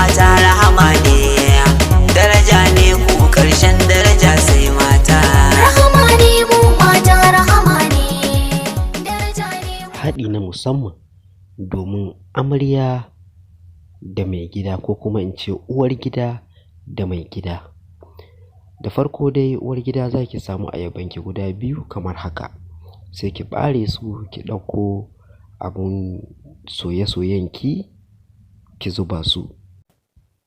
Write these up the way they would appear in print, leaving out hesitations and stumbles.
Mata rahama ne, daraja ne ku, karshen daraja sai mata. Rahama ne mu mata, rahama ne, daraja ne mu. Haɗi na musamman domin amarya da mai gida, ko kuma in ce uwar gida da mai gida. Da farko dai, uwar gida, za ki samu ayabanki guda biyu kamar haka, sai ki ɓare su, ki ɗauko abun soye-soyenki ki zuba su.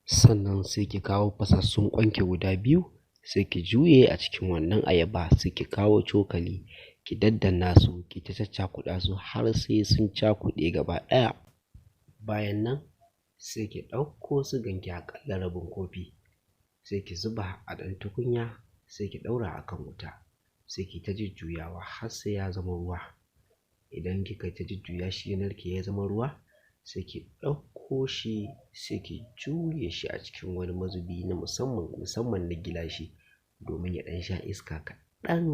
Sannan sai ki kawo fasassun ƙwanki guda biyu, sai ki juye a cikin wannan ayaba, sai ki kawo cokali ki daddanna su, ki ta caccakuɗa su har sai sun cakuɗe gaba ɗaya. Bayan nan sai ki ɗauko suganki aƙalla rabin kofi, sai ki zuba a ɗan tukunya, sai ki ɗaura a kan wuta, sai ki ta jujjuyawa har sai ya zama ruwa. Idan kika ta jujjuya shi ya narke ya zama ruwa, sai ki ɗauko shi, sai ki juye shi a cikin wani mazubi na musamman, musamman na gilashi, domin ya ɗan sha iska kaɗan.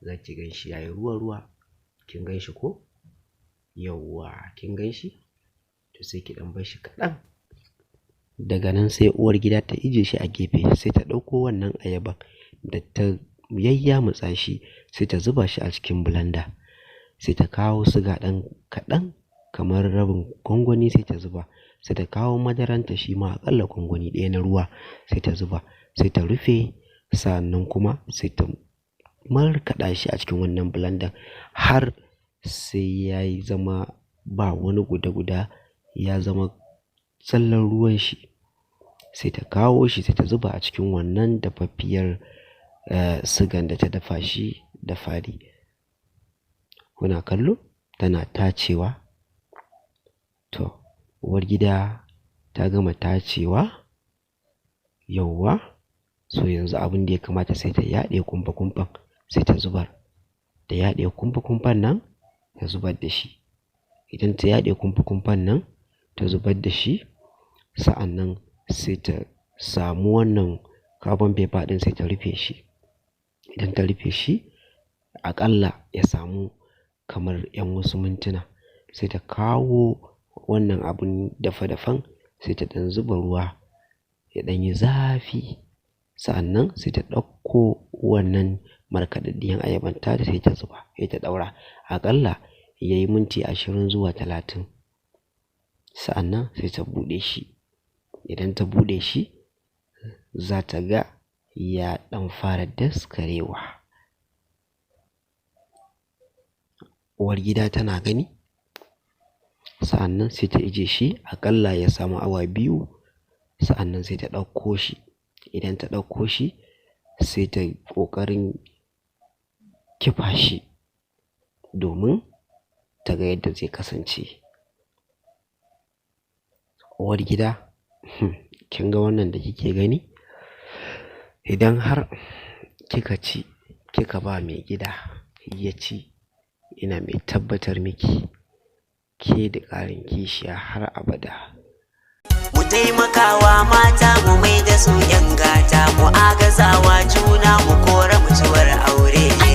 Za ki gan shi ya yi ruwa-ruwa. Kin gan shi ko? Yawwa, kin gan shi? To, sai ki ɗan bar shi kaɗan. Daga nan sai uwar gida ta ije shi a gefe, sai ta ɗauko wannan ayaban da ta yayyamutsa shi, sai ta zuba shi a cikin blender, sai ta kawo siga ɗan kaɗan kamar rabin gwangwani, sai ta zuba, sai ta kawo madaranta shi ma aƙalla gwangwani ɗaya na ruwa, sai ta zuba, sai ta rufe. Sa'annan kuma sai ta markaɗa shi a cikin wannan blender har sai ya yi zama ba wani guda-guda, ya zama zallan ruwan shi. Sai ta kawo shi, sai ta zuba a cikin wannan dafaffiyar sigan da ta dafa shi da fari. Kuna kallo tana tacewa. To, uwar gida ta gama tacewa. Yauwa, so yanzu abin da ya kamata, sai ta yaɗe kumfa-kumfan, sai ta zubar. Ta yaɗe kumfa-kumfan nan, ta zubar da shi. Idan ta yaɗe kumfa-kumfan nan ta zubar da shi, sa'annan sai ta samu wannan carbon paper ɗin, sai ta rufe shi. Idan ta rufe shi, aƙalla ya samu kamar 'yan wasu mintuna, sai ta kawo wannan abun dafe-dafen, sai ta ɗan zuba ruwa ya ɗan yi zafi. Sa'annan sai ta ɗauko wannan markaɗaɗɗiyan ayaban tata, sai ta zuba, sai ta ɗaura aƙalla ya yi minti 20 zuwa 30. Sa'annan sai ta buɗe shi. Idan ta buɗe shi, za ta ga ya ɗan fara daskarewa. Uwar gida tana gani. Sa'annan sai ta ije shi aƙalla ya samu awa 2. Sa'annan sai ta ɗauko shi. Idan ta ɗauko shi, sai ta yi ƙoƙarin kifa shi domin ta ga yadda zai kasance. Uwar gida, kin ga wannan da kike gani? Idan har kika ci, kika ba mai gida ya ci, ina mai tabbatar miki ke da ƙarin kishiya har abada. Mu taimakawa mata, mu mai da su 'yan gata, mu agazawa juna, mu kora mutuwar aure.